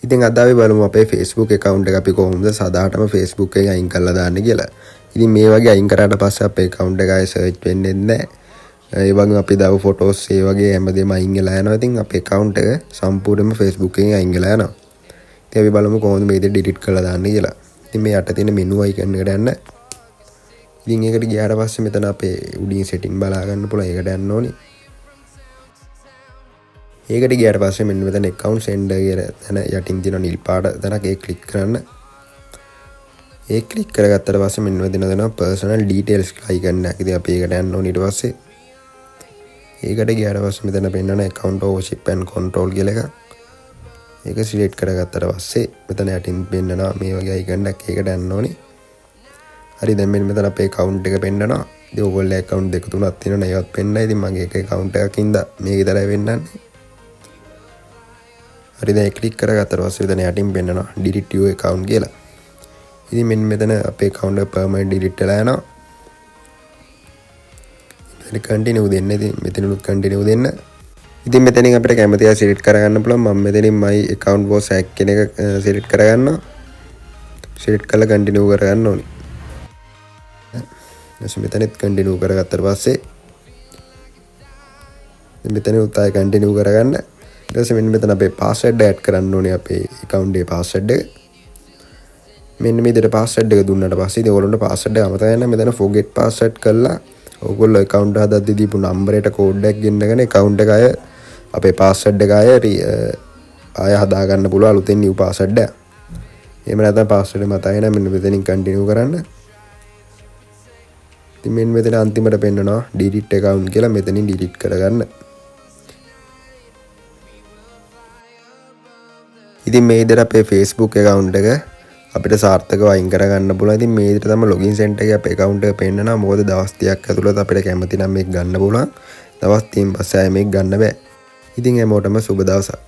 ඉතින් අද අපි බලමු අපේ Facebook account එක අපි කොහොමද සදාටම Facebook එකෙන් අයින් කරලා දාන්නේ කියලා. ඉතින් මේ වගේ අයින් කරාට පස්සේ අපේ account එක ආයේ සර්ච් වෙන්නේ නැහැ. ඒ වගේම අපි දාපු ෆොටෝස් ඒ වගේ හැමදේම අයින් වෙලා යනවා. ඉතින් අපේ account එක සම්පූර්ණයෙන්ම Facebook එකෙන් අයින් වෙලා යනවා. ඉතින් අපි බලමු කොහොමද මේ දේ ඩිලීට් කරලා දාන්නේ කියලා. ඉතින් මේ යට තියෙන මෙනු අයිකන් එකට යන්න. ඉතින් ඒකට ගියාට පස්සේ මෙතන අපේ උඩින් සෙටින් බලා ගන්න පුළුවන්. ඒකට යන්න ඕනේ. ඒකට ගියාට පස්සේ මෙන්න මෙතන account center කියලා තැන යටින් තියෙන නිල් පාට තැනක්, ඒක ක්ලික් කරන්න. ඒක ක්ලික් කරගත්තට පස්සේ මෙන්න මෙතන දෙනවා personal details කියලා icon එකක්. ඉතින් අපි ඒකට යන්න ඕනේ ඊට පස්සේ. ඒකට ගියාට පස්සේ මෙතන පෙන්නන account ownership and control කියලා එකක්. ඒක සිලෙක්ට් කරගත්තට පස්සේ මෙතන යටින් පෙන්නනවා මේ වගේ icon එකක්. ඒකට යන්න ඕනේ. හරි, දැන් මෙන්න මෙතන අපේ account එක පෙන්නනවා. ඉතින් ඔයගොල්ලෝ account දෙක තුනක් තියෙනවනේ, ඒවත් පෙන්නයි. ඉතින් මගේ එක account එකක් ඉඳා මේක විතරයි පෙන්නන්නේ. හරි, දැන් ක්ලික් කරගත්තට පස්සේ මෙතන යටින් පෙන්නනවා delete your account කියලා. ඉතින් මෙන්න මෙතන අපේ account එක permanent delete වෙලා යනවා. මෙතන continue දෙන්න. ඉතින් මෙතනනුත් continue දෙන්න. ඉතින් මෙතනින් අපිට කැමති අය සිලෙක්ට් කරගන්න පුළුවන්. මම මෙතනින් my account was hacked කියන එක සිලෙක්ට් කරගන්නවා. සිලෙක්ට් කරලා continue කරගන්න ඕනේ. ඊට මෙතනෙත් continue කරගත්තට පස්සේ මෙතන ආයෙ continue කරගන්න. ඊට පස්සේ මෙන්න මෙතන අපේ පාස්වර්ඩ් ඇඩ් කරන්න ඕනේ, අපේ account එකේ පාස්වර්ඩ් එක. මෙන්න මේ විදිහට පාස්වර්ඩ් එක දුන්නාට පස්සේ, ඉතින් ඔයගොල්ලන්ට පාස්වර්ඩ් එක අමතක වෙන, මෙතන forget password කරලා ඔයගොල්ලෝ account හදද්දි දීපු නම්බරයට කෝඩ් එකක් ගෙන්නගෙන account එක අය අපේ පාස්වර්ඩ් එක ආය හදා ගන්න පුළුවන් අලුතෙන් නිව් පාස්වර්ඩ් එක. එහෙම නැත්නම් පාස්වර්ඩ් මතකයි නම් මෙන්න මෙතනින් කන්ටිනියු කරන්න. ඉතින් මෙන්න මෙතන අන්තිමට පෙන්නනවා delete account කියලා. මෙතනින් delete කරගන්න. ඉතින් මේ විදිහට අපේ Facebook account එක අපිට සාර්ථකව අයින් කරගන්න පුළුවන්. ඉතින් මේ විදිහට තමයි ලොගින් සෙන්ටර් එකේ අපේ account එක පෙන්නනවා. මොකද දවස් 30ක් ඇතුළත අපිට කැමති නම් මේක ගන්න පුළුවන්. දවස් 30න් පස්සේ ආයෙ මේක ගන්න බෑ. ඉතින් හැමෝටම සුබ දවසක්.